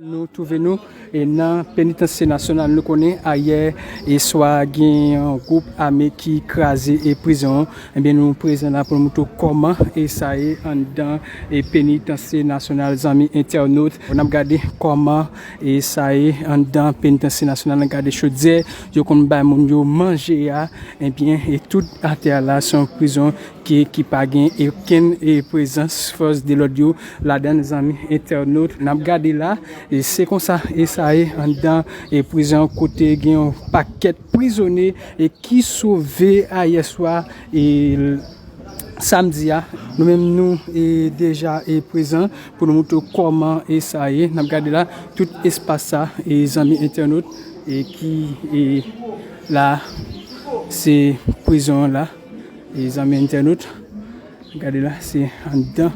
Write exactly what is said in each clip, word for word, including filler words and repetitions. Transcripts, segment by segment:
Nou twouve nou e nan Penitansye Nasyonal. Nou konnen ayè e swa gen yon gwoup ame ki kraze e prizon an. Ebyen, nou prezan la pou nou montre w kòman e sa ye anndan e Penitansye Nasyonal, zanmi entènot. N ap gade kòman e sa ye anndan Penitansye Nasyonal. N ap gade chodyè yo konn bay moun yo manje a. Ebyen, e tout atè a la se yon prizon ki, ki pa gen okenn e prezans fòs de lòd yo ladan l, zanmi entènot. N ap gade la, e se konsa e sa ye anndan e prizon kote gen yon pakèt prizonye e ki sove ayè swa e samdi a. Nou menm nou e deja e prezan pou nou montre w kòman e sa ye. N ap gade la, tout espas sa e zanmi entènot e ki e la se prizon an la. E zanmi entènot, gade la, se anndan,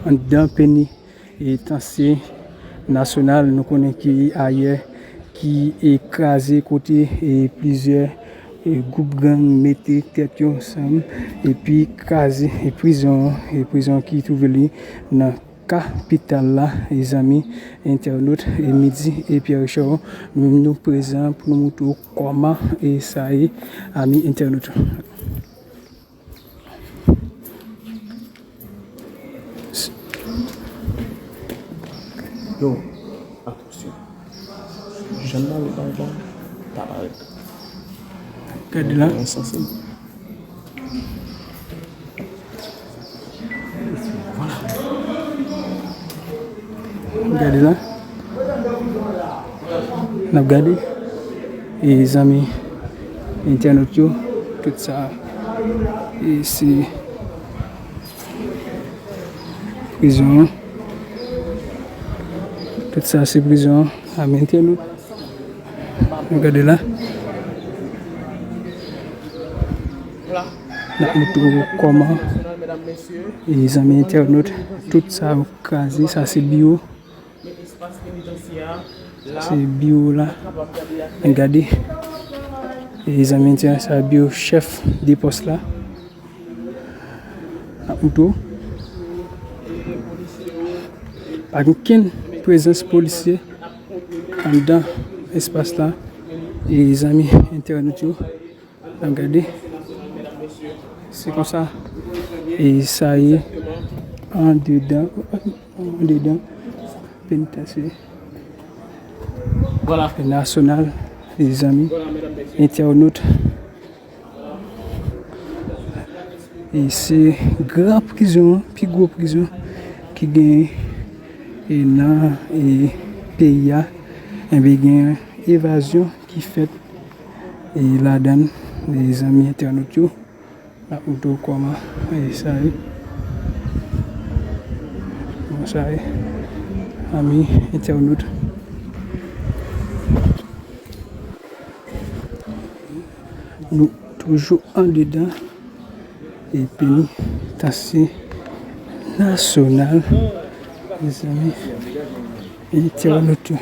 anndan Penitansye Nasyonal, nou konnen ki ayè ki e kraze kote e plizyè e gwoup gang mete tèt yo ansanm epi kraze e prizon an, e prizon ki twouve li nan kapital la, e zanmi entènot, e midi e Pierre Richard, nou menm nou prezan pou nou montre w kòman e sa ye, ami entènot. Yo, atansyon. Jèn nan li pa bon, pa parèt. Gade la. Ensansib. Gade la. N ap gade. E zanmi entènot yo, tout sa, e se prizon an. Tout sa se prizon an. Zanmi entènot. Nou gade la. N ap montre w kòman, e zanmi entènot, tout sa yo kraze. Sa se biwo. Sa se biwo la. Ann gade. E zanmi entènot, sa biwo chèf de pòs la. N ap montre w. Pa gen okenn prezans polisye anndan espas la. E zanmi entènot yo, n ap gade. Se konsa e sa ye andedan, andedan Penitansye Nasyonal, e zanmi entènot. E se gran prizon an, pi gwo prizon ki genyen e nan e peyi a. Enben, gen evazyon ki fèt e ladan l, e zanmi entènot yo. N ap montre w kòman e sa ye. Kòman sa ye, zanmi entènot. Nou toujou andedan e Penitansye Nasyonal, mezanmi, entènot yo.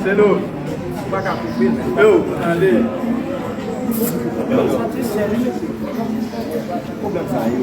Selo, ou pa ka koupe l. Yo, ale. Pwoblèm sa yo.